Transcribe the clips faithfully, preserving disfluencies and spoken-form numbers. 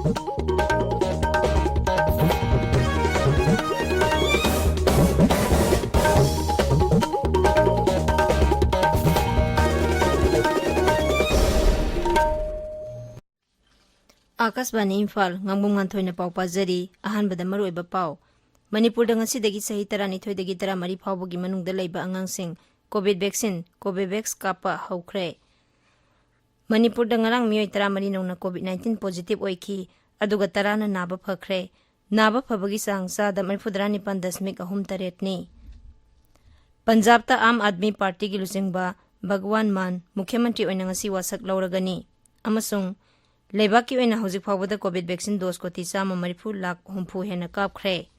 ꯑꯥꯀꯥꯁꯕꯥꯅꯤ ꯏꯝꯐꯥꯜ, ꯉꯥꯡꯕꯝ ꯉꯥꯟꯊꯣꯏꯅ ꯄꯥꯎ ꯄꯥꯖꯔꯤ꯫ ꯑꯍꯥꯟꯕꯗ ꯃꯔꯨꯑꯣꯏꯕ ꯄꯥꯎ꯫ ꯃꯅꯤꯄꯨꯔꯗ ꯉꯁꯤꯗꯒꯤ ꯆꯍꯤ ꯇꯔꯥꯅꯤꯊꯣꯏꯗꯒꯤ ꯇꯔꯥꯃꯔꯤ ꯐꯥꯎꯕꯒꯤ ꯃꯅꯨꯡꯗ ꯂꯩꯕ ꯑꯉꯥꯡꯁꯤꯡ ꯀꯣꯚꯤꯗ ꯚꯦꯛꯁꯤꯟ, ꯀꯣꯚꯦꯚꯦꯛꯁ ꯀꯥꯞꯄ ꯍꯧꯈ꯭ꯔꯦ꯫ ꯃꯅꯤꯄꯨꯔꯗ ꯉꯔꯥꯡ ꯃꯤꯑꯣꯏ ꯇꯔꯥꯃꯔꯤ ꯅꯧꯅ ꯀꯣꯚꯤꯗ ꯅꯥꯏꯟꯇꯤꯟ ꯄꯣꯖꯤꯇꯤꯚ ꯑꯣꯏꯈꯤ, ꯑꯗꯨꯒ ꯇꯔꯥꯅ ꯅꯥꯕ ꯐꯈ꯭ꯔꯦ꯫ ꯅꯥꯕ ꯐꯕꯒꯤ ꯆꯥꯡ ꯆꯥꯗ ꯃꯔꯤꯐꯨꯇꯔꯥ ꯅꯤꯄꯥꯟ ꯗꯁꯃꯤꯛ ꯑꯍꯨꯝ ꯇꯔꯦꯠꯅꯤ꯫ ꯄꯟꯖꯥꯕꯇ ꯑꯥꯝ ꯑꯥꯗꯃꯤ ꯄꯥꯔꯇꯤꯒꯤ ꯂꯨꯆꯤꯡꯕ ꯚꯒꯋꯥꯟ ꯃꯥꯟ ꯃꯨꯈ꯭ꯌ ꯃꯟꯇ꯭ꯔꯤ ꯑꯣꯏꯅ ꯉꯁꯤ ꯋꯥꯁꯛ ꯂꯧꯔꯒꯅꯤ, ꯑꯃꯁꯨꯡ ꯂꯩꯕꯥꯛꯀꯤ ꯑꯣꯏꯅ ꯍꯧꯖꯤꯛ ꯐꯥꯎꯕꯗ ꯀꯣꯚꯤꯗ ꯚꯦꯛꯁꯤꯟ ꯗꯣꯁ ꯀꯣꯇꯤ ꯆꯥꯝꯃ ꯃꯔꯤꯐꯨ ꯂꯥꯈ ꯍꯨꯝꯐꯨ ꯍꯦꯟꯅ ꯀꯥꯞꯈ꯭ꯔꯦ꯫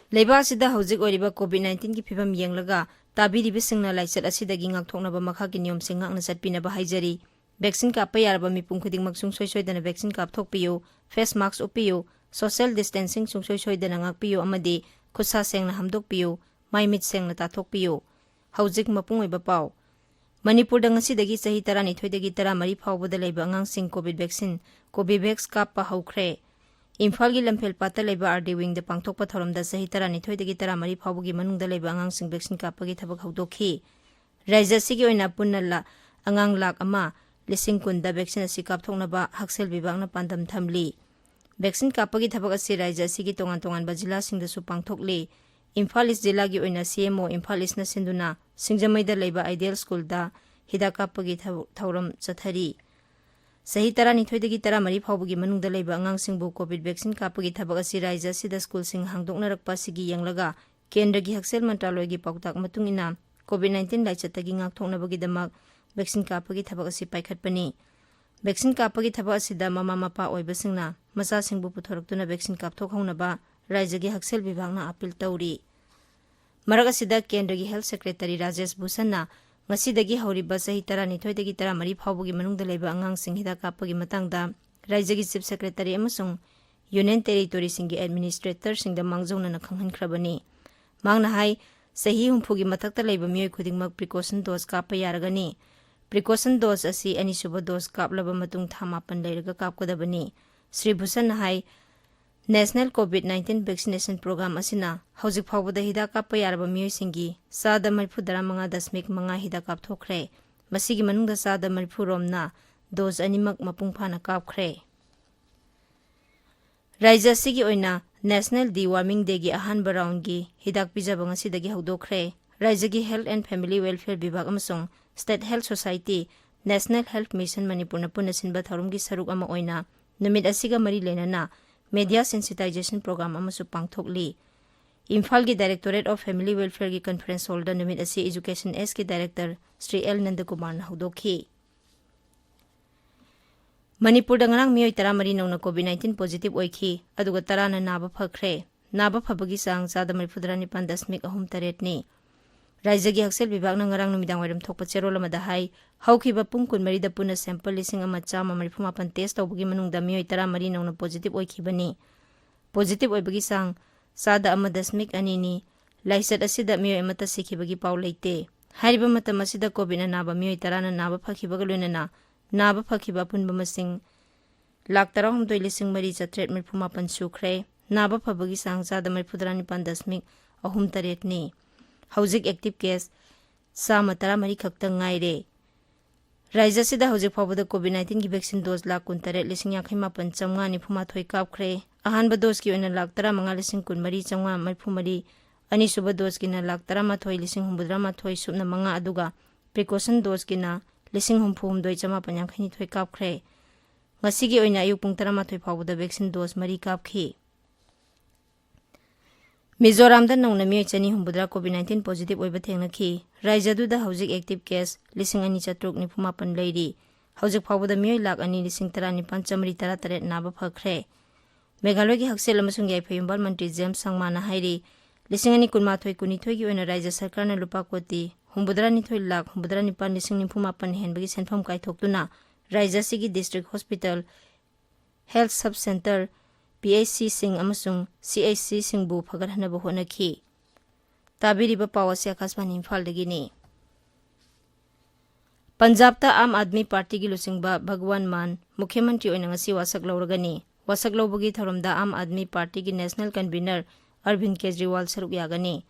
ꯂꯩꯕꯥꯛ ꯑꯁꯤꯗ ꯍꯧꯖꯤꯛ ꯑꯣꯏꯔꯤꯕ ꯀꯣꯚꯤꯗ ꯅꯥꯏꯟꯇꯤꯟꯒꯤ ꯐꯤꯕꯝ ꯌꯦꯡꯂꯒ, ꯇꯥꯕꯤꯔꯤꯕꯁꯤꯡꯅ ꯂꯥꯏꯆꯠ ꯑꯁꯤꯗꯒꯤ ꯉꯥꯛꯊꯣꯛꯅꯕ ꯃꯈꯥꯒꯤ ꯅꯤꯌꯣꯝꯁꯤꯡ ꯉꯥꯛꯅ ꯆꯠꯄꯤꯅꯕ ꯍꯥꯏꯖꯔꯤ꯫ ꯚꯦꯛꯁꯤꯟ ꯀꯥꯞꯄ ꯌꯥꯔꯕ ꯃꯤꯄꯨꯝ ꯈꯨꯗꯤꯡꯃꯛ ꯁꯨꯡꯁꯣꯏ ꯁꯣꯏꯗꯅ ꯚꯦꯛꯁꯤꯟ ꯀꯥꯞꯊꯣꯛꯄꯤꯌꯨ, ꯐꯦꯁ ꯃꯥꯁꯛ ꯎꯞꯄꯤꯌꯨ, ꯁꯣꯁꯤꯌꯦꯜ ꯗꯤꯁꯇꯦꯟꯁꯤꯡ ꯁꯨꯡꯁꯣꯏ ꯁꯣꯏꯗꯅ ꯉꯥꯛꯄꯤꯌꯨ ꯑꯃꯗꯤ ꯈꯨꯠꯁꯥ ꯁꯦꯡꯅ ꯍꯥꯝꯗꯣꯛꯄꯤꯌꯨ, ꯃꯥꯏ ꯃꯤꯠ ꯁꯦꯡꯅ ꯇꯥꯊꯣꯛꯄꯤꯌꯨ꯫ ꯍꯧꯖꯤꯛ ꯃꯄꯨꯡ ꯑꯣꯏꯕ ꯄꯥꯎ꯫ ꯃꯅꯤꯄꯨꯔꯗ ꯉꯁꯤꯗꯒꯤ ꯆꯍꯤ ꯇꯔꯥꯅꯤꯊꯣꯏꯗꯒꯤ ꯇꯔꯥꯃꯔꯤ ꯐꯥꯎꯕꯗ ꯂꯩꯕ ꯑꯉꯥꯡꯁꯤꯡ ꯀꯣꯚꯤꯗ ꯚꯦꯛꯁꯤꯟ, ꯀꯣꯚꯤꯚꯦꯛꯁ ꯀꯥꯞꯄ ꯍꯧꯈ꯭ꯔꯦ꯫ ꯏꯝꯐꯥꯜꯒꯤ ꯂꯝꯐꯦꯜ ꯄꯥꯠꯇ ꯂꯩꯕ ꯑꯥꯔ ꯗꯤ ꯋꯤꯡꯗ ꯄꯥꯡꯊꯣꯛꯄ ꯊꯧꯔꯝꯗ ꯆꯍꯤ ꯇꯔꯥꯅꯤꯊꯣꯏꯗꯒꯤ ꯇꯔꯥꯃꯔꯤ ꯐꯥꯎꯕꯒꯤ ꯃꯅꯨꯡꯗ ꯂꯩꯕ ꯑꯉꯥꯡꯁꯤꯡ ꯚꯦꯛꯁꯤꯟ ꯀꯥꯞꯄꯒꯤ ꯊꯕꯛ ꯍꯧꯗꯣꯛꯈꯤ꯫ ꯔꯥꯖ꯭ꯌ ꯑꯁꯤꯒꯤ ꯑꯣꯏꯅ ꯄꯨꯟꯅ ꯂꯥ-, ꯑꯉꯥꯡ ꯂꯥꯈ ꯑꯃ ꯂꯤꯁꯤꯡ ꯀꯨꯟꯗ ꯚꯦꯛꯁꯤꯟ ꯑꯁꯤ ꯀꯥꯞꯊꯣꯛꯅꯕ ꯍꯛꯁꯦꯜ ꯕꯤꯚꯥꯒꯅ ꯄꯥꯟꯗꯝ ꯊꯝꯂꯤ꯫ ꯚꯦꯛꯁꯤꯟ ꯀꯥꯞꯄꯒꯤ ꯊꯕꯛ ꯑꯁꯤ ꯔꯥꯖ꯭ꯌ ꯑꯁꯤꯒꯤ ꯇꯣꯉꯥꯟ ꯇꯣꯉꯥꯟꯕ ꯖꯤꯂꯥꯁꯤꯡꯗꯁꯨ ꯄꯥꯡꯊꯣꯛꯂꯤ꯫ ꯏꯝꯐꯥꯜ ꯏꯁ ꯖꯤꯂꯥꯒꯤ ꯑꯣꯏꯅ ꯁꯤ ꯑꯦꯝ ꯑꯣ ꯏꯝꯐꯥꯜ ꯏꯁꯅ ꯁꯤꯟꯗꯨꯅ ꯁꯤꯡꯖꯃꯩꯗ ꯂꯩꯕ ꯑꯥꯏꯗꯤꯌꯦꯜ ꯁ꯭ꯀꯨꯜꯗ ꯍꯤꯗꯥꯛ ꯀꯥꯞꯄꯒꯤ ꯊꯧ-, ꯊꯧꯔꯝ ꯆꯠꯊꯔꯤ꯫ ꯆꯍꯤ ꯇꯔꯥꯅꯤꯊꯣꯏꯗꯒꯤ ꯇꯔꯥꯃꯔꯤ ꯐꯥꯎꯕꯒꯤ ꯃꯅꯨꯡꯗ ꯂꯩꯕ ꯑꯉꯥꯡꯁꯤꯡꯕꯨ ꯀꯣꯚꯤꯗ ꯚꯦꯛꯁꯤꯟ ꯀꯥꯞꯄꯒꯤ ꯊꯕꯛ ꯑꯁꯤ ꯔꯥꯖ꯭ꯌ ꯑꯁꯤꯗ ꯁ꯭ꯀꯨꯜꯁꯤꯡ ꯍꯥꯡꯗꯣꯛꯅꯔꯛꯄ ꯑꯁꯤꯒꯤ ꯌꯦꯡꯂꯒ, ꯀꯦꯟꯗ꯭ꯔꯒꯤ ꯍꯛꯁꯦꯜ ꯃꯟꯇ꯭ꯔꯥꯂꯣꯏꯒꯤ ꯄꯥꯎꯇꯥꯛ ꯃꯇꯨꯡ ꯏꯟꯅ ꯀꯣꯚꯤꯗ ꯅꯥꯏꯟꯇꯤꯟ ꯂꯥꯏꯆꯠꯇꯒꯤ ꯉꯥꯛꯊꯣꯛꯅꯕꯒꯤꯗꯃꯛ ꯚꯦꯛꯁꯤꯟ ꯀꯥꯞꯄꯒꯤ ꯊꯕꯛ ꯑꯁꯤ ꯄꯥꯏꯈꯠꯄꯅꯤ꯫ ꯚꯦꯛꯁꯤꯟ ꯀꯥꯞꯄꯒꯤ ꯊꯕꯛ ꯑꯁꯤꯗ ꯃꯃꯥ ꯃꯄꯥ ꯑꯣꯏꯕꯁꯤꯡꯅ ꯃꯆꯥꯁꯤꯡꯕꯨ ꯄꯨꯊꯣꯔꯛꯇꯨꯅ ꯚꯦꯛꯁꯤꯟ ꯀꯥꯞꯊꯣꯛꯍꯧꯅꯕ ꯔꯥꯖ꯭ꯌꯒꯤ ꯍꯛꯁꯦꯜ ꯕꯤꯚꯥꯒꯅ ꯑꯥꯄꯤꯜ ꯇꯧꯔꯤ꯫ ꯃꯔꯛ ꯑꯁꯤꯗ, ꯀꯦꯟꯗ꯭ꯔꯒꯤ ꯍꯦꯜꯊ ꯁꯦꯀ꯭ꯔꯦꯇꯔꯤ ꯔꯥꯖꯦꯁ ꯚꯨꯁꯟꯅ ꯉꯁꯤꯗꯒꯤ ꯍꯧꯔꯤꯕ ꯆꯍꯤ ꯇꯔꯥꯅꯤꯊꯣꯏꯗꯒꯤ ꯇꯔꯥꯃꯔꯤ ꯐꯥꯎꯕꯒꯤ ꯃꯅꯨꯡꯗ ꯂꯩꯕ ꯑꯉꯥꯡꯁꯤꯡ ꯍꯤꯗꯥꯛ ꯀꯥꯞꯄꯒꯤ ꯃꯇꯥꯡꯗ ꯔꯥꯏꯖ꯭ꯌꯒꯤ Chief Secretary ꯑꯃꯁꯨꯡ Union Territoryꯁꯤꯡꯒꯤ Administratorꯁꯤꯡꯗ ꯃꯥꯡꯖꯧꯅꯅ ꯈꯪꯍꯟꯈ꯭ꯔꯕꯅꯤ꯫ ꯃꯍꯥꯛꯅ ꯍꯥꯏ, ꯆꯍꯤ ꯍꯨꯝꯐꯨꯒꯤ ꯃꯊꯛꯇ ꯂꯩꯕ ꯃꯤꯑꯣꯏ ꯈꯨꯗꯤꯡꯃꯛ precaution dose ꯀꯥꯞꯄ ꯌꯥꯔꯒꯅꯤ꯫ Precaution dose ꯑꯁꯤ ꯑꯅꯤꯁꯨꯕ dose ꯀꯥꯞꯂꯕ ꯃꯇꯨꯡ ꯊꯥ ꯃꯥꯄꯟ ꯂꯩꯔꯒ ꯀꯥꯞꯀꯗꯕꯅꯤ꯫ ꯁ꯭ꯔꯤ ꯚꯨꯁꯟꯅ ꯍꯥꯏ, National COVID nineteen Vaccination Program ꯑꯁꯤꯅ ꯍꯧꯖꯤꯛ ꯐꯥꯎꯕꯗ ꯍꯤꯗꯥꯛ ꯀꯥꯞꯄ ꯌꯥꯔꯕ ꯃꯤꯑꯣꯏꯁꯤꯡꯒꯤ ꯆꯥꯗ ꯃꯔꯤꯐꯨ ꯇꯔꯥꯃꯉꯥ ꯗꯁꯃꯤꯛ ꯃꯉꯥ ꯍꯤꯗꯥꯛ ꯀꯥꯞꯊꯣꯛꯈ꯭ꯔꯦ꯫ ꯃꯁꯤꯒꯤ ꯃꯅꯨꯡꯗ ꯆꯥꯗ ꯃꯔꯤꯐꯨ ꯔꯣꯝꯅ dose ꯑꯅꯤꯃꯛ ꯃꯄꯨꯡ ꯐꯥꯅ ꯀꯥꯞꯈ꯭ꯔꯦ꯫ ꯔꯥꯏꯖ꯭ꯌ ꯑꯁꯤꯒꯤ ꯑꯣꯏꯅ National Deworming Dayꯒꯤ ꯑꯍꯥꯟꯕ roundꯒꯤ ꯍꯤꯗꯥꯛ ꯄꯤꯖꯕ ꯉꯁꯤꯗꯒꯤ ꯍꯧꯗꯣꯛꯈ꯭ꯔꯦ꯫ ꯔꯥꯏꯖ꯭ꯌꯒꯤ Health and Family Welfare ꯕꯤꯚꯥꯒ ꯑꯃꯁꯨꯡ State Health Society, National Health Mission ꯃꯅꯤꯄꯨꯔꯅ ꯄꯨꯟꯅ ꯁꯤꯟꯕ ꯊꯧꯔꯝꯒꯤ ꯁꯔꯨꯛ ꯑꯃ ꯑꯣꯏꯅ ꯅꯨꯃꯤꯠ ꯑꯁꯤꯒ ꯃꯔꯤ ꯂꯩꯅꯅ media sensitization program ꯑꯃꯁꯨ ꯄꯥꯡꯊꯣꯛꯂꯤ꯫ ꯏꯝꯐꯥꯜꯒꯤ Directorate of Family Welfareꯒꯤ conference hallꯗ ꯅꯨꯃꯤꯠ ꯑꯁꯤ Education Sꯀꯤ Director ꯁ꯭ꯔꯤ ꯑꯦꯜ ꯅꯟꯗꯀꯨꯃꯥꯔꯅ ꯍꯧꯗꯣꯛꯈꯤ꯫ ꯃꯅꯤꯄꯨꯔꯗ ꯉꯔꯥꯡ ꯃꯤꯑꯣꯏ ꯇꯔꯥꯃꯔꯤ ꯅꯧꯅ COVID nineteen positive ꯑꯣꯏꯈꯤ, ꯑꯗꯨꯒ ꯇꯔꯥꯅ ꯅꯥꯕ ꯐꯈ꯭ꯔꯦ꯫ ꯅꯥꯕ ꯐꯕꯒꯤ ꯆꯥꯡ ꯆꯥꯗ ꯃꯔꯤꯐꯨꯇꯔꯥ ꯅꯤꯄꯥꯟ ꯗꯁꯃꯤꯛ ꯑꯍꯨꯝ ꯇꯔꯦꯠꯅꯤ꯫ ꯔꯥꯏꯖ꯭ꯌꯒꯤ ꯍꯛꯁꯦꯜ ꯕꯤꯚꯥꯒꯅ ꯉꯔꯥꯡ ꯅꯨꯃꯤꯗꯥꯡ ꯋꯥꯏꯔꯝ ꯊꯣꯛꯄ ꯆꯦꯔꯣꯜ ꯑꯃꯗ ꯍꯥꯏ, ꯍꯧꯈꯤꯕ ꯄꯨꯡ ꯀꯨꯟꯃꯔꯤꯗ ꯄꯨꯟꯅ sample ꯂꯤꯁꯤꯡ ꯑꯃ ꯆꯥꯝꯃ ꯃꯔꯤꯐꯨ ꯃꯥꯄꯟ test ꯇꯧꯕꯒꯤ ꯃꯅꯨꯡꯗ ꯃꯤꯑꯣꯏ ꯇꯔꯥꯃꯔꯤ ꯅꯧꯅ positive ꯑꯣꯏꯈꯤꯕꯅꯤ꯫ Positive ꯑꯣꯏꯕꯒꯤ ꯆꯥꯡ ꯆꯥꯗ ꯑꯃ ꯗꯁꯃꯤꯛ ꯑꯅꯤꯅꯤ꯫ ꯂꯥꯏꯆꯠ ꯑꯁꯤꯗ ꯃꯤꯑꯣꯏ ꯑꯃꯠꯇ ꯁꯤꯈꯤꯕꯒꯤ ꯄꯥꯎ ꯂꯩꯇꯦ꯫ ꯍꯥꯏꯔꯤꯕ ꯃꯇꯝ ꯑꯁꯤꯗ COVIDꯅ ꯅꯥꯕ ꯃꯤꯑꯣꯏ ꯇꯔꯥꯅ ꯅꯥꯕ ꯐꯈꯤꯕꯒ ꯂꯣꯏꯅꯅ ꯅꯥꯕ ꯐꯈꯤꯕ ꯑꯄꯨꯟꯕ ꯃꯁꯤꯡ ꯂꯥꯈ ꯇꯔꯥꯍꯨꯝꯗꯣꯏ ꯂꯤꯁꯤꯡ ꯃꯔꯤ ꯆꯥꯇ꯭ꯔꯦꯠ ꯃꯔꯤꯐꯨ ꯃꯥꯄꯟ ꯁꯨꯈ꯭ꯔꯦ꯫ ꯅꯥꯕ ꯐꯕꯒꯤ ꯆꯥꯡ ꯆꯥꯗ ꯃꯔꯤꯐꯨꯇꯔꯥ ꯅꯤꯄꯥꯟ ꯗꯁꯃꯤꯛ ꯑꯍꯨꯝ ꯇꯔꯦꯠꯅꯤ꯫ ꯍꯧꯖꯤꯛ active case ꯆꯥꯝꯃ ꯇꯔꯥꯃꯔꯤ ꯈꯛꯇ ꯉꯥꯏꯔꯦ꯫ ꯔꯥꯏꯖ꯭ꯌ ꯑꯁꯤꯗ ꯍꯧꯖꯤꯛ ꯐꯥꯎꯕꯗ COVID nineteenꯒꯤ vaccine dose ꯂꯥꯈ ꯀꯨꯟꯇꯔꯦꯠ ꯂꯤꯁꯤꯡ ꯌꯥꯡꯈꯩ ꯃꯥꯄꯟ ꯆꯥꯝꯃꯉꯥ ꯅꯤꯐꯨ ꯃꯥꯊꯣꯏ ꯀꯥꯞꯈ꯭ꯔꯦ꯫ ꯑꯍꯥꯟꯕ doseꯀꯤ ꯑꯣꯏꯅ ꯂꯥꯈ ꯇꯔꯥꯃꯉꯥ ꯂꯤꯁꯤꯡ ꯀꯨꯟꯃꯔꯤ ꯆꯥꯝꯃꯉꯥ ꯃꯔꯤꯐꯨ ꯃꯔꯤ, ꯑꯅꯤꯁꯨꯕ doseꯀꯤꯅ ꯂꯥꯈ ꯇꯔꯥꯃꯥꯊꯣꯏ ꯂꯤꯁꯤꯡ ꯍꯨꯝꯐꯨꯇꯔꯥ ꯃꯥꯊꯣꯏ ꯁꯨꯞꯅ ꯃꯉꯥ, ꯑꯗꯨꯒ precaution doseꯀꯤꯅ ꯂꯤꯁꯤꯡ ꯍꯨꯝꯐꯨ ꯍꯨꯝꯗꯣꯏ ꯆꯥꯝꯃꯥꯄꯟ ꯌꯥꯡꯈꯩ ꯅꯤꯊꯣꯏ ꯀꯥꯞꯈ꯭ꯔꯦ꯫ ꯉꯁꯤꯒꯤ ꯑꯣꯏꯅ ꯑꯌꯨꯛ ꯄꯨꯡ ꯇꯔꯥꯃꯥꯊꯣꯏ ꯐꯥꯎꯕꯗ vaccine dose ꯃꯔꯤ ꯀꯥꯞꯈꯤ꯫ ꯃꯤꯖꯣꯔꯥꯝꯗ ꯅꯧꯅ ꯃꯤꯑꯣꯏ ꯆꯅꯤ ꯍꯨꯝꯐꯨꯇꯔꯥ COVID nineteen positive ꯑꯣꯏꯕ ꯊꯦꯡꯅꯈꯤ꯫ ꯔꯥꯏꯖ꯭ꯌꯗꯨꯗ ꯍꯧꯖꯤꯛ active case ꯂꯤꯁꯤꯡ ꯑꯅꯤ ꯆꯥꯇ꯭ꯔꯨꯛ ꯅꯤꯐꯨ ꯃꯥꯄꯟ ꯂꯩꯔꯤ꯫ ꯍꯧꯖꯤꯛ ꯐꯥꯎꯕꯗ ꯃꯤꯑꯣꯏ ꯂꯥꯈ ꯑꯅꯤ ꯂꯤꯁꯤꯡ ꯇꯔꯥꯅꯤꯄꯥꯟ ꯆꯥꯃꯔꯤ ꯇꯔꯥꯇꯔꯦꯠ ꯅꯥꯕ ꯐꯈ꯭ꯔꯦ꯫ ꯃꯦꯘꯥꯂꯌꯒꯤ ꯍꯛꯁꯦꯜ ꯑꯃꯁꯨꯡ ꯌꯥꯏꯐ ꯌꯨꯝꯕꯥꯜ ꯃꯟꯇ꯭ꯔꯤ ꯖꯦꯝꯁ ꯁꯪꯃꯥꯅ ꯍꯥꯏꯔꯤ, ꯂꯤꯁꯤꯡ ꯑꯅꯤ ꯀꯨꯟꯃꯥꯊꯣꯏ ꯀꯨꯟꯅꯤꯊꯣꯏꯒꯤ ꯑꯣꯏꯅ ꯔꯥꯏꯖ꯭ꯌ ꯁꯔꯀꯥꯔꯅ ꯂꯨꯄꯥ ꯀꯣꯇꯤ ꯍꯨꯝꯐꯨꯇꯔꯥ ꯅꯤꯊꯣꯏ ꯂꯥꯈ ꯍꯨꯝꯐꯨꯇꯔꯥ ꯅꯤꯄꯥꯟ ꯂꯤꯁꯤꯡ ꯅꯤꯐꯨ ꯃꯥꯄꯟ ꯍꯦꯟꯕꯒꯤ ꯁꯦꯟꯐꯝ ꯀꯥꯏꯊꯣꯛꯇꯨꯅ ꯔꯥꯏꯖ꯭ꯌ ꯑꯁꯤꯒꯤ district hospital health sub center, P H C ꯁꯤꯡ ꯑꯃꯁꯨꯡ C H C ꯁꯤꯡꯕꯨ ꯐꯒꯠꯍꯟꯅꯕ ꯍꯣꯠꯅꯈꯤ꯫ ꯇꯥꯕꯤꯔꯤꯕ ꯄꯥꯎ ꯑꯁꯤ ꯑꯀꯥꯁꯕꯥꯅꯤ ꯏꯝꯐꯥꯜꯗꯒꯤꯅꯤ꯫ ꯄꯟꯖꯥꯕꯇ ꯑꯥꯝ ꯑꯥꯗꯃꯤ ꯄꯥꯔꯇꯤꯒꯤ ꯂꯨꯆꯤꯡꯕ ꯚꯒꯋꯥꯟ ꯃꯥꯟ ꯃꯨꯈ꯭ꯌ ꯃꯟꯇ꯭ꯔꯤ ꯑꯣꯏꯅ ꯉꯁꯤ ꯋꯥꯁꯛ ꯂꯧꯔꯒꯅꯤ꯫ ꯋꯥꯁꯛ ꯂꯧꯕꯒꯤ ꯊꯧꯔꯝꯗ ꯑꯥꯝ ꯑꯥꯗꯃꯤ ꯄꯥꯔꯇꯤꯒꯤ ꯅꯦꯁꯅꯦꯜ ꯀꯟꯚꯤꯅꯔ ꯑꯔꯕꯤꯟ ꯀꯦꯖ꯭ꯔꯤꯋꯥꯜ ꯁꯔꯨꯛ ꯌꯥꯒꯅꯤ꯫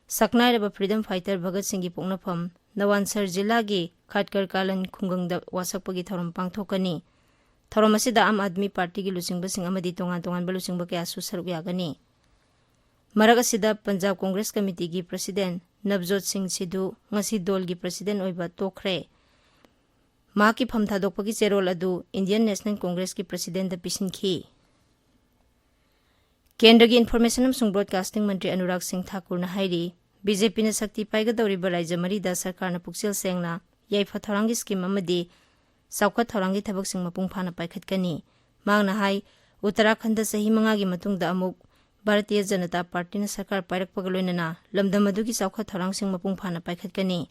ꯁꯛꯅꯥꯏꯔꯕ ꯐ꯭ꯔꯤꯗꯝ ꯐꯥꯏꯇꯔ ꯚꯒꯠ ꯁꯤꯡꯒꯤ ꯄꯣꯛꯅꯐꯝ ꯅꯋꯥꯟꯁꯔ ꯖꯤꯂꯥꯒꯤ ꯈꯥꯠꯀꯔ ꯀꯥꯂꯟ ꯈꯨꯡꯒꯪꯗ ꯋꯥꯁꯛꯄꯒꯤ ꯊꯧꯔꯝ ꯄꯥꯡꯊꯣꯛꯀꯅꯤ꯫ ꯊꯧꯔꯝ ꯑꯁꯤꯗ ꯑꯥꯝ ꯑꯥꯗꯃꯤ ꯄꯥꯔꯇꯤꯒꯤ ꯂꯨꯆꯤꯡꯕꯁꯤꯡ ꯑꯃꯗꯤ ꯇꯣꯉꯥꯟ ꯇꯣꯉꯥꯟꯕ ꯂꯨꯆꯤꯡꯕ ꯀꯌꯥꯁꯨ ꯁꯔꯨꯛ ꯌꯥꯒꯅꯤ꯫ ꯃꯔꯛ ꯑꯁꯤꯗ ꯄꯟꯖꯥꯕ ꯀꯣꯡꯒ꯭ꯔꯦꯁ ꯀꯃꯤꯇꯤꯒꯤ ꯄ꯭ꯔꯁꯤꯗꯦꯟ ꯅꯕꯖꯣꯠ ꯁꯤꯡ ꯁꯤꯙꯨ ꯉꯁꯤ ꯗꯣꯜꯒꯤ ꯄ꯭ꯔꯁꯤꯗꯦꯟ ꯑꯣꯏꯕ ꯇꯣꯛꯈ꯭ꯔꯦ꯫ ꯃꯍꯥꯛꯀꯤ ꯐꯝ ꯊꯥꯗꯣꯛꯄꯒꯤ ꯆꯦꯔꯣꯜ ꯑꯗꯨ ꯏꯟꯗꯤꯌꯟ ꯅꯦꯁꯅꯦꯜ ꯀꯣꯡꯒ꯭ꯔꯦꯁꯀꯤ ꯄ꯭ꯔꯁꯤꯗꯦꯟꯗ ꯄꯤꯁꯤꯟꯈꯤ꯫ ꯀꯦꯟꯗ꯭ꯔꯒꯤ ꯏꯟꯐꯣꯔꯃꯦꯁꯟ ꯑꯃꯁꯨꯡ ꯕ꯭ꯔꯣꯗꯀꯥꯁꯇꯤꯡ ꯃꯟꯇ꯭ꯔꯤ ꯑꯅꯨꯔꯥꯒ ꯁꯤꯡ ꯊꯥꯀꯨꯔꯅ ꯍꯥꯏꯔꯤ, ꯕꯤ ꯖꯦ ꯄꯤꯅ ꯁꯛꯇꯤ ꯄꯥꯏꯒꯗꯧꯔꯤꯕ ꯔꯥꯖ꯭ꯌ ꯃꯔꯤꯗ ꯁꯔꯀꯥꯔꯅ ꯄꯨꯛꯆꯦꯜ ꯁꯦꯡꯅ ꯌꯥꯏꯐ ꯊꯧꯔꯥꯡꯒꯤ ꯁ꯭ꯀꯤꯝ ꯑꯃꯗꯤ ꯆꯥꯎꯈꯠ ꯊꯧꯔꯥꯡꯒꯤ ꯊꯕꯛꯁꯤꯡ ꯃꯄꯨꯡ ꯐꯥꯅ ꯄꯥꯏꯈꯠꯀꯅꯤ꯫ ꯃꯍꯥꯛꯅ ꯍꯥꯏ, ꯎꯠꯇꯔꯥꯈꯟꯗ ꯆꯍꯤ ꯃꯉꯥꯒꯤ ꯃꯇꯨꯡꯗ ꯑꯃꯨꯛ ꯚꯥꯔꯇꯤꯌ ꯖꯅꯇꯥ ꯄꯥꯔꯇꯤꯅ ꯁꯔꯀꯥꯔ ꯄꯥꯏꯔꯛꯄꯒ ꯂꯣꯏꯅꯅ ꯂꯝꯗꯝ ꯑꯗꯨꯒꯤ ꯆꯥꯎꯈꯠ ꯊꯧꯔꯥꯡꯁꯤꯡ ꯃꯄꯨꯡ ꯐꯥꯅ ꯄꯥꯏꯈꯠꯀꯅꯤ꯫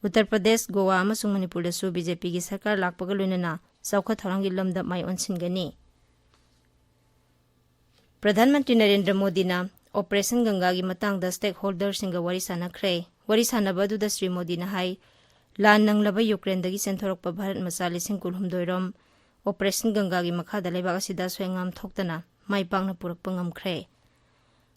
ꯎꯠꯇꯔ ꯄ꯭ꯔꯗꯦꯁ, ꯒꯣꯋꯥ ꯑꯃꯁꯨꯡ ꯃꯅꯤꯄꯨꯔꯗꯁꯨ ꯕꯤ ꯖꯦ ꯄꯤꯒꯤ ꯁꯔꯀꯥꯔ ꯂꯥꯛꯄꯒ ꯂꯣꯏꯅꯅ ꯆꯥꯎꯈꯠ ꯊꯧꯔꯥꯡꯒꯤ ꯂꯝꯗ ꯃꯥꯏ ꯑꯣꯟꯁꯤꯟꯒꯅꯤ꯫ ꯄ꯭ꯔꯙꯥꯟ ꯃꯟꯇ꯭ꯔꯤ ꯅꯔꯦꯟꯗ꯭ꯔ ꯃꯣꯗꯤꯅ ꯑꯣꯄꯔꯦꯁꯟ ꯒꯪꯒꯥꯒꯤ ꯃꯇꯥꯡꯗ ꯁ꯭ꯇꯦꯛꯍꯣꯜꯗꯔꯁꯤꯡꯒ ꯋꯥꯔꯤ ꯁꯥꯟꯅꯈ꯭ꯔꯦ꯫ ꯋꯥꯔꯤ ꯁꯥꯟꯅꯕ ꯑꯗꯨꯗ ꯁ꯭ꯔꯤ ꯃꯣꯗꯤꯅ ꯍꯥꯏ, ꯂꯥꯟ ꯅꯪꯂꯕ ꯌꯨꯀ꯭ꯔꯦꯟꯗꯒꯤ ꯆꯦꯟꯊꯣꯔꯛꯄ ꯚꯥꯔꯠ ꯃꯆꯥ ꯂꯤꯁꯤꯡ ꯀꯨꯟꯍꯨꯝꯗꯣꯏ ꯔꯣꯝ ꯑꯣꯄꯔꯦꯁꯟ ꯒꯪꯒꯥꯒꯤ ꯃꯈꯥꯗ ꯂꯩꯕꯥꯛ ꯑꯁꯤꯗ ꯑꯁꯣꯏ ꯑꯉꯥꯝ ꯊꯣꯛꯇꯅ ꯃꯥꯏ ꯄꯥꯛꯅ ꯄꯨꯔꯛꯄ ꯉꯝꯈ꯭ꯔꯦ꯫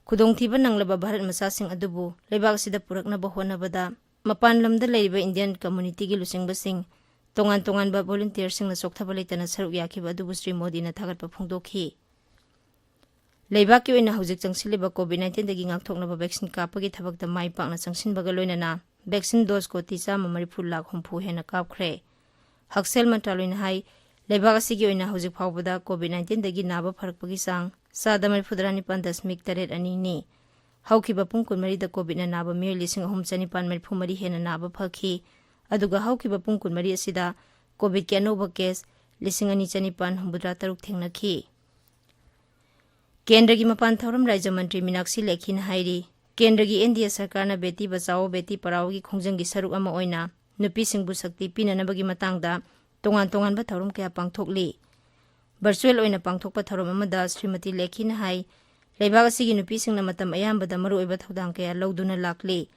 ꯈꯨꯗꯣꯡꯊꯤꯕ ꯅꯪꯂꯕ ꯚꯥꯔꯠ ꯃꯆꯥꯁꯤꯡ ꯑꯗꯨꯕꯨ ꯂꯩꯕꯥꯛ ꯑꯁꯤꯗ ꯄꯨꯔꯛꯅꯕ ꯍꯣꯠꯅꯕꯗ ꯃꯄꯥꯟ ꯂꯝꯗ ꯂꯩꯔꯤꯕ ꯏꯟꯗꯤꯌꯟ ꯀꯝꯃ꯭ꯌꯨꯅꯤꯇꯤꯒꯤ ꯂꯨꯆꯤꯡꯕꯁꯤꯡ, ꯇꯣꯉꯥꯟ ꯇꯣꯉꯥꯟꯕ ꯚꯣꯂꯨꯟꯇꯤꯌꯔꯁꯤꯡꯅ ꯆꯣꯛꯊꯕ ꯂꯩꯇꯅ ꯁꯔꯨꯛ ꯌꯥꯈꯤꯕ ꯑꯗꯨꯕꯨ ꯁ꯭ꯔꯤ ꯃꯣꯗꯤꯅ ꯊꯥꯒꯠꯄ ꯐꯣꯡꯗꯣꯛꯈꯤ꯫ ꯂꯩꯕꯥꯛꯀꯤ ꯑꯣꯏꯅ ꯍꯧꯖꯤꯛ ꯆꯪꯁꯤꯜꯂꯤꯕ ꯀꯣꯚꯤꯗ ꯅꯥꯏꯟꯇꯤꯟꯗꯒꯤ ꯉꯥꯛꯊꯣꯛꯅꯕ ꯚꯦꯛꯁꯤꯟ ꯀꯥꯞꯄꯒꯤ ꯊꯕꯛꯇ ꯃꯥꯏ ꯄꯥꯛꯅ ꯆꯪꯁꯤꯟꯕꯒ ꯂꯣꯏꯅꯅ ꯚꯦꯛꯁꯤꯟ ꯗꯣꯁ ꯀꯣꯇꯤ ꯆꯥꯝꯃ ꯃꯔꯤꯐꯨ ꯂꯥꯈ ꯍꯨꯝꯐꯨ ꯍꯦꯟꯅ ꯀꯥꯞꯈ꯭ꯔꯦ꯫ ꯍꯛꯁꯦꯜ ꯃꯟꯇ꯭ꯔꯥꯂꯣꯏꯅ ꯍꯥꯏ, ꯂꯩꯕꯥꯛ ꯑꯁꯤꯒꯤ ꯑꯣꯏꯅ ꯍꯧꯖꯤꯛ ꯐꯥꯎꯕꯗ ꯀꯣꯚꯤꯗ ꯅꯥꯏꯟꯇꯤꯟꯗꯒꯤ ꯅꯥꯕ ꯐꯔꯛꯄꯒꯤ ꯆꯥꯡ ꯆꯥꯗ ꯃꯔꯤꯐꯨꯇꯔꯥ ꯅꯤꯄꯥꯟ ꯗꯁꯃꯤꯛ ꯇꯔꯦꯠ ꯑꯅꯤꯅꯤ꯫ ꯍꯧꯈꯤꯕ ꯄꯨꯡ ꯀꯨꯟꯃꯔꯤꯗ ꯀꯣꯚꯤꯗꯅ ꯅꯥꯕ ꯃꯤꯑꯣꯏ ꯂꯤꯁꯤꯡ ꯑꯍꯨꯝ ꯆꯅꯤꯄꯥꯟ ꯃꯔꯤꯐꯨ ꯃꯔꯤ ꯍꯦꯟꯅ ꯅꯥꯕ ꯐꯈꯤ꯫ ꯑꯗꯨꯒ ꯍꯧꯈꯤꯕ ꯄꯨꯡ ꯀꯨꯟꯃꯔꯤ ꯑꯁꯤꯗ ꯀꯣꯚꯤꯗꯀꯤ ꯑꯅꯧꯕ ꯀꯦꯁ ꯂꯤꯁꯤꯡ ꯑꯅꯤ ꯆꯅꯤꯄꯥꯟ ꯍꯨꯝꯐꯨꯇꯔꯥ ꯇꯔꯨꯛ ꯊꯦꯡꯅꯈꯤ꯫ ꯀꯦꯟꯗ꯭ꯔꯒꯤ ꯃꯄꯥꯟ ꯊꯧꯔꯝ ꯔꯥꯖ꯭ꯌ ꯃꯟꯇ꯭ꯔꯤ ꯃꯤꯅꯥꯛꯁꯤ ꯂꯦꯈꯤꯅ ꯍꯥꯏꯔꯤ, ꯀꯦꯟꯗ꯭ꯔꯒꯤ ꯑꯦꯟ ꯗꯤ ꯑꯦ ꯁꯔꯀꯥꯔꯅ ꯕꯦꯇꯤ ꯕꯆꯥꯑꯣ ꯕꯦꯇꯤ ꯄꯔꯥꯑꯣꯒꯤ ꯈꯣꯡꯖꯪꯒꯤ ꯁꯔꯨꯛ ꯑꯃ ꯑꯣꯏꯅ ꯅꯨꯄꯤꯁꯤꯡꯕꯨ ꯁꯛꯇꯤ ꯄꯤꯅꯅꯕꯒꯤ ꯃꯇꯥꯡꯗ ꯇꯣꯉꯥꯟ ꯇꯣꯉꯥꯟꯕ ꯊꯧꯔꯝ ꯀꯌꯥ ꯄꯥꯡꯊꯣꯛꯂꯤ꯫ ꯚꯔꯆꯨꯋꯦꯜ ꯑꯣꯏꯅ ꯄꯥꯡꯊꯣꯛꯄ ꯊꯧꯔꯝ ꯑꯃꯗ ꯁ꯭ꯔꯤꯃꯇꯤ ꯂꯦꯈꯤꯅ ꯍꯥꯏ, ꯂꯩꯕꯥꯛ ꯑꯁꯤꯒꯤ ꯅꯨꯄꯤꯁꯤꯡꯅ ꯃꯇꯝ ꯑꯌꯥꯝꯕꯗ ꯃꯔꯨꯑꯣꯏꯕ ꯊꯧꯗꯥꯡ ꯀꯌꯥ ꯂꯧꯗꯨꯅ ꯂꯥꯛꯂꯤ꯫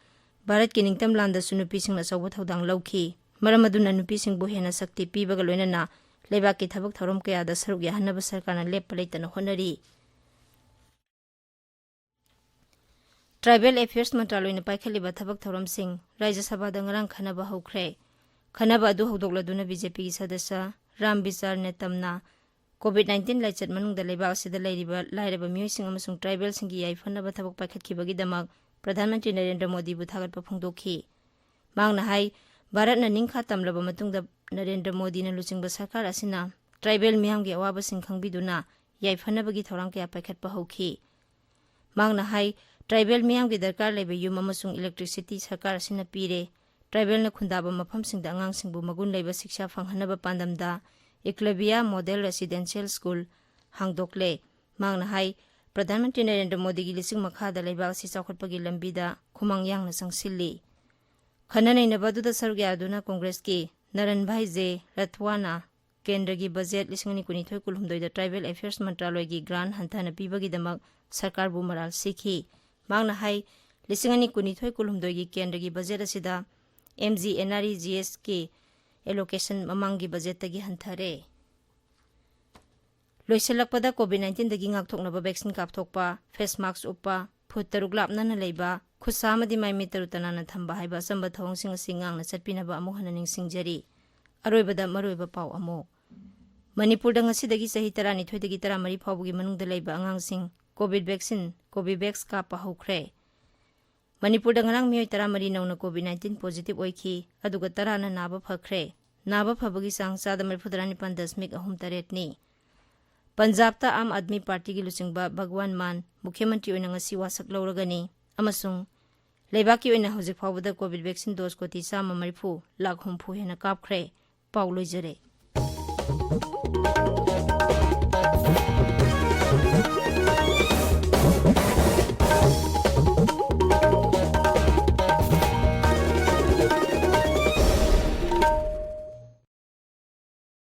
ꯚꯥꯔꯠꯀꯤ ꯅꯤꯡꯇꯝ ꯂꯥꯟꯗꯁꯨ ꯅꯨꯄꯤꯁꯤꯡꯅ ꯑꯆꯧꯕ ꯊꯧꯗꯥꯡ ꯂꯧꯈꯤ꯫ ꯃꯔꯝ ꯑꯗꯨꯅ ꯅꯨꯄꯤꯁꯤꯡꯕꯨ ꯍꯦꯟꯅ ꯁꯛꯇꯤ ꯄꯤꯕꯒ ꯂꯣꯏꯅꯅ ꯂꯩꯕꯥꯛꯀꯤ ꯊꯕꯛ ꯊꯧꯔꯝ ꯀꯌꯥꯗ ꯁꯔꯨꯛ ꯌꯥꯍꯟꯅꯕ ꯁꯔꯀꯥꯔꯅ ꯂꯦꯞꯄ ꯂꯩꯇꯅ ꯍꯣꯠꯅꯔꯤ꯫ ꯇ꯭ꯔꯥꯏꯕꯦꯜ ꯑꯦꯐꯤꯌꯔꯁ ꯃꯟꯇ꯭ꯔꯥꯂꯣꯏꯅ ꯄꯥꯏꯈꯠꯂꯤꯕ ꯊꯕꯛ ꯊꯧꯔꯝꯁꯤꯡ ꯔꯥꯖ꯭ꯌ ꯁꯚꯥꯗ ꯉꯔꯥꯡ ꯈꯟꯅꯕ ꯍꯧꯈ꯭ꯔꯦ꯫ ꯈꯟꯅꯕ ꯑꯗꯨ ꯍꯧꯗꯣꯛꯂꯗꯨꯅ ꯕꯤ ꯖꯦ ꯄꯤꯒꯤ ꯁꯗꯁ꯭ꯌ ꯔꯥꯝ ꯕꯤꯆꯥꯔ ꯅꯦꯇꯝꯅ ꯀꯣꯚꯤꯗ ꯅꯥꯏꯟꯇꯤꯟ ꯂꯥꯏꯆꯠ ꯃꯅꯨꯡꯗ ꯂꯩꯕꯥꯛ ꯑꯁꯤꯗ ꯂꯩꯔꯤꯕ ꯂꯥꯏꯔꯕ ꯃꯤꯑꯣꯏꯁꯤꯡ ꯑꯃꯁꯨꯡ ꯇ꯭ꯔꯥꯏꯕꯦꯜꯁꯤꯡꯒꯤ ꯌꯥꯏꯐꯅꯕ ꯊꯕꯛ ꯄꯥꯏꯈꯠꯈꯤꯕꯒꯤꯗꯃꯛ ꯄ꯭ꯔꯙꯥꯟ ꯃꯟꯇ꯭ꯔꯤ ꯅꯔꯦꯟꯗ꯭ꯔ ꯃꯣꯗꯤꯕꯨ ꯊꯥꯒꯠꯄ ꯐꯣꯡꯗꯣꯛꯈꯤ꯫ ꯃꯍꯥꯛꯅ ꯍꯥꯏ, ꯚꯥꯔꯠꯅ ꯅꯤꯡꯈꯥ ꯇꯝꯂꯕ ꯃꯇꯨꯡꯗ ꯅꯔꯦꯟꯗ꯭ꯔ ꯃꯣꯗꯤꯅ ꯂꯨꯆꯤꯡꯕ ꯁꯔꯀꯥꯔ ꯑꯁꯤꯅ ꯇ꯭ꯔꯥꯏꯕꯦꯜ ꯃꯤꯌꯥꯝꯒꯤ ꯑꯋꯥꯕꯁꯤꯡ ꯈꯪꯕꯤꯗꯨꯅ ꯌꯥꯏꯐꯅꯕꯒꯤ ꯊꯧꯔꯥꯡ ꯀꯌꯥ ꯄꯥꯏꯈꯠꯄ ꯍꯧꯈꯤ꯫ ꯃꯍꯥꯛꯅ ꯍꯥꯏ, ꯇ꯭ꯔꯥꯏꯕꯦꯜ ꯃꯤꯌꯥꯝꯒꯤ ꯗꯔꯀꯥꯔ ꯂꯩꯕ ꯌꯨꯝ ꯑꯃꯁꯨꯡ ꯏꯂꯦꯛꯇ꯭ꯔꯤꯁꯤꯇꯤ ꯁꯔꯀꯥꯔ ꯑꯁꯤꯅ ꯄꯤꯔꯦ꯫ ꯇ꯭ꯔꯥꯏꯕꯦꯜꯅ ꯈꯨꯟꯗꯥꯕ ꯃꯐꯝꯁꯤꯡꯗ ꯑꯉꯥꯡꯁꯤꯡꯕꯨ ꯃꯒꯨꯟ ꯂꯩꯕ ꯁꯤꯛꯁꯥ ꯐꯪꯍꯟꯅꯕ ꯄꯥꯟꯗꯝꯗ ꯑꯦꯀꯂꯕꯤꯌꯥ ꯃꯣꯗꯦꯜ ꯔꯦꯁꯤꯗꯦꯟꯁꯤꯌꯦꯜ ꯁ꯭ꯀꯨꯜ ꯍꯥꯡꯗꯣꯛꯂꯦ꯫ ꯃꯍꯥꯛꯅ ꯍꯥꯏ, ꯄ꯭ꯔꯙꯥꯟ ꯃꯟꯇ꯭ꯔꯤ ꯅꯔꯦꯟꯗ꯭ꯔ ꯃꯣꯗꯤꯒꯤ ꯂꯤꯆꯤꯡ ꯃꯈꯥꯗ ꯂꯩꯕꯥꯛ ꯑꯁꯤ ꯆꯥꯎꯈꯠꯄꯒꯤ ꯂꯝꯕꯤꯗ ꯈꯨꯃꯥꯡ ꯌꯥꯡꯅ ꯆꯪꯁꯤꯜꯂꯤ꯫ ꯈꯟꯅ ꯅꯩꯅꯕ ꯑꯗꯨꯗ ꯁꯔꯨꯛ ꯌꯥꯗꯨꯅ ꯀꯣꯡꯒ꯭ꯔꯦꯁꯀꯤ ꯅꯔꯟ ꯚꯥꯏ ꯖꯦ ꯔꯊꯋꯥꯅ ꯀꯦꯟꯗ꯭ꯔꯒꯤ ꯕꯖꯦꯠ ꯂꯤꯁꯤꯡ ꯑꯅꯤ ꯀꯨꯟꯅꯤꯊꯣꯏ ꯀꯨꯟꯍꯨꯝꯗꯣꯏꯗ ꯇ꯭ꯔꯥꯏꯕꯦꯜ ꯑꯦꯐꯤꯌꯔꯁ ꯃꯟꯇ꯭ꯔꯥꯂꯣꯏꯒꯤ ꯒ꯭ꯔꯥꯟ ꯍꯟꯊꯅ ꯄꯤꯕꯒꯤꯗꯃꯛ ꯁꯔꯀꯥꯔꯕꯨ ꯃꯔꯥꯜ ꯁꯤꯈꯤ꯫ ꯃꯍꯥꯛꯅ ꯍꯥꯏ, ꯂꯤꯁꯤꯡ ꯑꯅꯤ ꯀꯨꯟꯅꯤꯊꯣꯏ ꯀꯨꯟꯍꯨꯝꯗꯣꯏꯒꯤ ꯀꯦꯟꯗ꯭ꯔꯒꯤ ꯕꯖꯦꯠ ꯑꯁꯤꯗ M G N R E G ꯑꯦꯁꯀꯤ ꯑꯦꯂꯣꯀꯦꯁꯟ ꯃꯃꯥꯡꯒꯤ ꯕꯖꯦꯠꯇꯒꯤ ꯍꯟꯊꯔꯦ꯫ ꯂꯣꯏꯁꯤꯜꯂꯛꯄꯗ ꯀꯣꯚꯤꯗ ꯅꯥꯏꯟꯇꯤꯟꯗꯒꯤ ꯉꯥꯛꯊꯣꯛꯅꯕ ꯚꯦꯛꯁꯤꯟ ꯀꯥꯞꯊꯣꯛꯄ, ꯐꯦꯁ ꯃꯥꯛꯁ ꯎꯞꯄ, ꯐꯨꯠ ꯇꯔꯨꯛ ꯂꯥꯞꯅꯅ ꯂꯩꯕ, ꯈꯨꯠꯁꯥ ꯑꯃꯗꯤ ꯃꯥꯏ ꯃꯤꯠ ꯇꯔꯨ ꯇꯅꯥꯟꯅ ꯊꯝꯕ ꯍꯥꯏꯕ ꯑꯆꯝꯕ ꯊꯧꯑꯣꯡꯁꯤꯡ ꯑꯁꯤ ꯉꯥꯛꯅ ꯆꯠꯄꯤꯅꯕ ꯑꯃꯨꯛ ꯍꯟꯅ ꯅꯤꯡꯁꯤꯡꯖꯔꯤ꯫ ꯑꯔꯣꯏꯕꯗ ꯃꯔꯨꯑꯣꯏꯕ ꯄꯥꯎ ꯑꯃꯨꯛ꯫ ꯃꯅꯤꯄꯨꯔꯗ ꯉꯁꯤꯗꯒꯤ ꯆꯍꯤ ꯇꯔꯥꯅꯤꯊꯣꯏꯗꯒꯤ ꯇꯔꯥꯃꯔꯤ ꯐꯥꯎꯕꯒꯤ ꯃꯅꯨꯡꯗ ꯂꯩꯕ ꯑꯉꯥꯡꯁꯤꯡ ꯀꯣꯚꯤꯗ ꯚꯦꯛꯁꯤꯟ, ꯀꯣꯚꯤꯚꯦꯛꯁ ꯀꯥꯞꯄ ꯍꯧꯈ꯭ꯔꯦ꯫ ꯃꯅꯤꯄꯨꯔꯗ ꯉꯔꯥꯡ ꯃꯤꯑꯣꯏ ꯇꯔꯥꯃꯔꯤ ꯅꯧꯅ ꯀꯣꯚꯤꯗ ꯅꯥꯏꯟꯇꯤꯟ ꯄꯣꯖꯤꯇꯤꯚ ꯑꯣꯏꯈꯤ, ꯑꯗꯨꯒ ꯇꯔꯥꯅ ꯅꯥꯕ ꯐꯈ꯭ꯔꯦ꯫ ꯅꯥꯕ ꯐꯕꯒꯤ ꯆꯥꯡ ꯆꯥꯗ ꯃꯔꯤꯐꯨꯇꯔꯥ ꯅꯤꯄꯥꯟ ꯗꯁꯃꯤꯛ ꯑꯍꯨꯝ ꯇꯔꯦꯠꯅꯤ꯫ ꯄꯟꯖꯥꯕꯇ ꯑꯥꯝ ꯑꯥꯗꯃꯤ ꯄꯥꯔꯇꯤꯒꯤ ꯂꯨꯆꯤꯡꯕ ꯚꯒꯋꯥꯟ ꯃꯥꯟ ꯃꯨꯈ꯭ꯌ ꯃꯟꯇ꯭ꯔꯤ ꯑꯣꯏꯅ ꯉꯁꯤ ꯋꯥꯁꯛ ꯂꯧꯔꯒꯅꯤ, ꯑꯃꯁꯨꯡ ꯂꯩꯕꯥꯛꯀꯤ ꯑꯣꯏꯅ ꯍꯧꯖꯤꯛ ꯐꯥꯎꯕꯗ ꯀꯣꯚꯤꯗ ꯚꯦꯛꯁꯤꯟ ꯗꯣꯁ ꯀꯣꯇꯤ ꯆꯥꯝꯃ ꯃꯔꯤꯐꯨ ꯂꯥꯈ ꯍꯨꯝꯐꯨ ꯍꯦꯟꯅ ꯀꯥꯞꯈ꯭ꯔꯦ꯫ ꯄꯥꯎ ꯂꯣꯏꯖꯔꯦ꯫